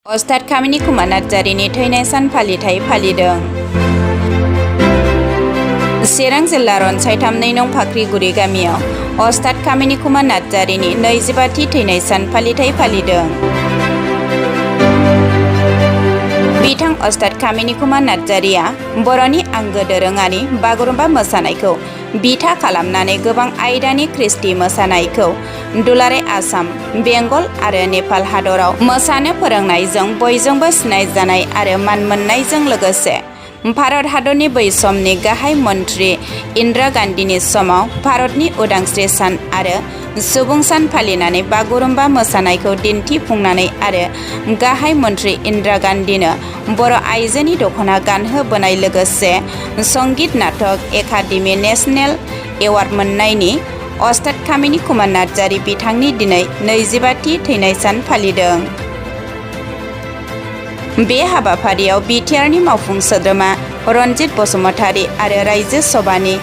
अस्ताद कामिनी कुमार नार्जारिनि थैनाय सान फालिथाय फालिदों। चिरां जिल्ला रनसायथाम 2 नं फाख्रिगुरि गामियाव अस्ताद कामिनी कुमार नार्जारिनि 25थि थैनाय सान फालिथाय फालिदों। बिथां अस्ताद कामिनी कुमार नार्जारिया बर'नि आंगो दोरोङारि बागुरुम्बा मोसानायखौ बिथा खालामनानै गोबां आयदानि ख्रिस्टि मोसानायखौ दुलाराय आसाम, बेंगल आरो नेपाल हादराव मोसानो फोरोंनायजों बयजोंबो सिनायजानाय आरो मान मोननायजों लोगोसे भारत हादरनि बै समनि गाहाय मन्त्रि इन्दिरा गान्धीनि समाव भारतनि उदांस्रि सान आरो सुबुं सान फालिनानै बागुरुम्बा मोसानायखौ दिन्थिफुंनानै आरो गाहाय मन्त्रि इन्दिरा गान्धीनो बर' आइजोनि दख'ना गानहोबोनाय लोगोसे संगीत नाटक एकाडेमि नेशनेल एवार्ड मोननायनि अस्ताद कामिनी कुमार नार्जारि बिथांनि दिनै 25थि थैनाय सान फालिदों। बे हाबाफारियाव बिटिआरनि मावफुं सोद्रोमा रनजित बसुमतारी आरो रायजो सभानि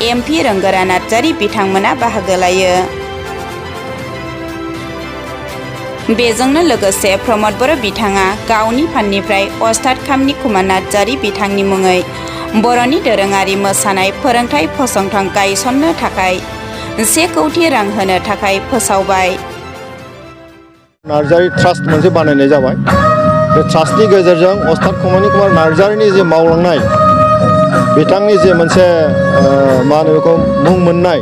एमपि रोंगोरा नार्जारि बिथांमोना बाहागो लायो। बेजोंनो लोगोसे प्रमद बर' बिथाङा गावनि फान्डनिफ्राय अस्ताद कामिनी कुमार नार्जारि बिथांनि मुङै बर'नि दोरोङारि मोसानाय फोरोंथाय फसंथान गायसननो थाखाय 1 कौटि रां होनो थाखाय फोसावबाय। नार्जारि ट्रास्ट मोनसे बानायनाय जाबाय। बे ट्रास्टनि गेजेरजों अस्ताद कामिनी कुमार नार्जारिनि जे मावलांनाय बिथांनि जे मोनसे मा होनो बेखौ मुं मोननाय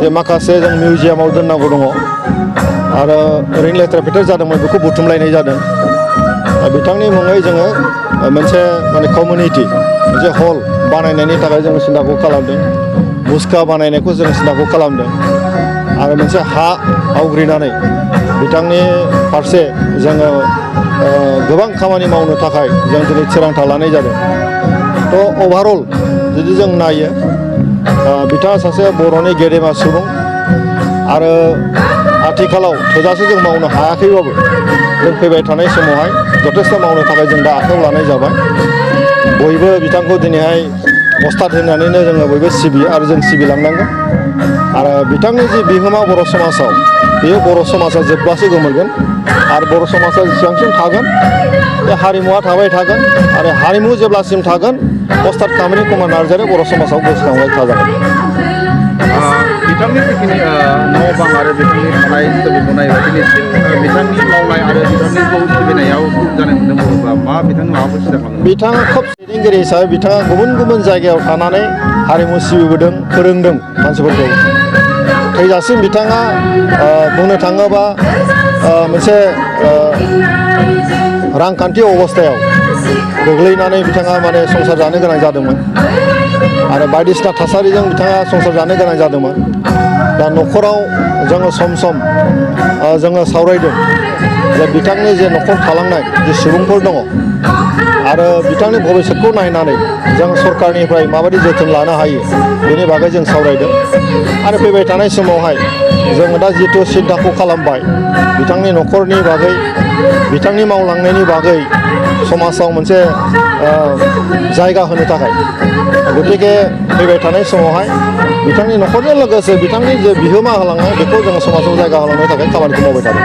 जे माखासे जों मिउजियामाव दोननांगौ दङ आरो ओरैनो लेथ्रा फेथ्रा जादोंमोन बेखौ बुथुमलायनाय जादों। बिथांनि मुङै जोङो मोनसे माने कमिउनिटि मोनसे हल बानायनायनि थाखाय जों सिन्थाखौ खालामदों। मुसुखा बानायनायखौ जों सिन्थाखौ खालामदों आरो मोनसे हा आवग्रिनानै बिथांनि फारसे जोङो गोबां खामानि मावनो थाखाय जों दिनै थिरांथा लानाय जादों। थ' अभारअल जुदि जों नायो बिथाङा सासे बर'नि गेदेमा सुबुं आरो आथिखालाव थोजासे जों मावनो हायाखैबाबो जों फैबाय थानाय समावहाय जथेस्थ' मावनो थाखाय जों दा आखायाव लानाय जाबाय। बयबो बिथांखौ दिनैहाय अस्ताद होननानैनो जोङो बयबो सिबियो आरो जों सिबिलांनांगोन। आरो बिथांनि जि बिहोमा बर' समाजाव बेयो बर' समाजा जोबब्लासो गोमोरगोन आरो बर' समाजा जेसेबांसिम थागोन बे हारिमुवा थाबाय थागोन आरो हारिमु जेब्लासिम थागोन अस्ताद कामिनी कुमार नार्जारि बर' समाजाव गोसोखांबाय थाजागोन। बिथांनि जिखिनि न' बां आरो बिथांनि थानाय सोलिखौ नायोबा दिनैसिम बिथांनि मावनाय आरो बिथांनिखौ सिबिनायाव जानाय नुनो मोनोब्ला मा बिथांनि माबाफोर सिदा खालामो? बिथाङा खोब दैदेनगिरि हिसाबै बिथाङा गुबुन गुबुन जायगायाव थानानै हारिमु सिबिबोदों, फोरोंदों मानसिफोरखौ। थैजासिम बिथाङा बुंनो थाङोबा मोनसे रांखान्थि अबस्थायाव गोग्लैनानै बिथाङा माने संसार जानो गोनां जादोंमोन आरो बायदिसिना थासारिजों बिथाङा संसार जानो गोनां जादोंमोन। दा न'खराव जोङो सम सम जोङो सावरायदों जे बिथांनि जे न'खर थालांनाय जे सुबुंफोर दङ आरो बिथांनि भबिष्यतखौ नायनानै जों सरकारनिफ्राय माबायदि जोथोन लानो हायो बेनि बागै जों सावरायदों। आरो फैबाय थानाय समावहाय जोङो दा जिथु सिन्थाखौ खालामबाय बिथांनि न'खरनि बागै बिथांनि मावलांनायनि बागै समाजाव मोनसे जायगा होनो थाखाय। गतिके फैबाय थानाय समावहाय बिथांनि न'खरजों लोगोसे बिथांनि जे बिहोमा होलांनाय बेखौ जोङो समाजाव जायगा होलांनो थाखाय खामानिखौ मावबाय थादों।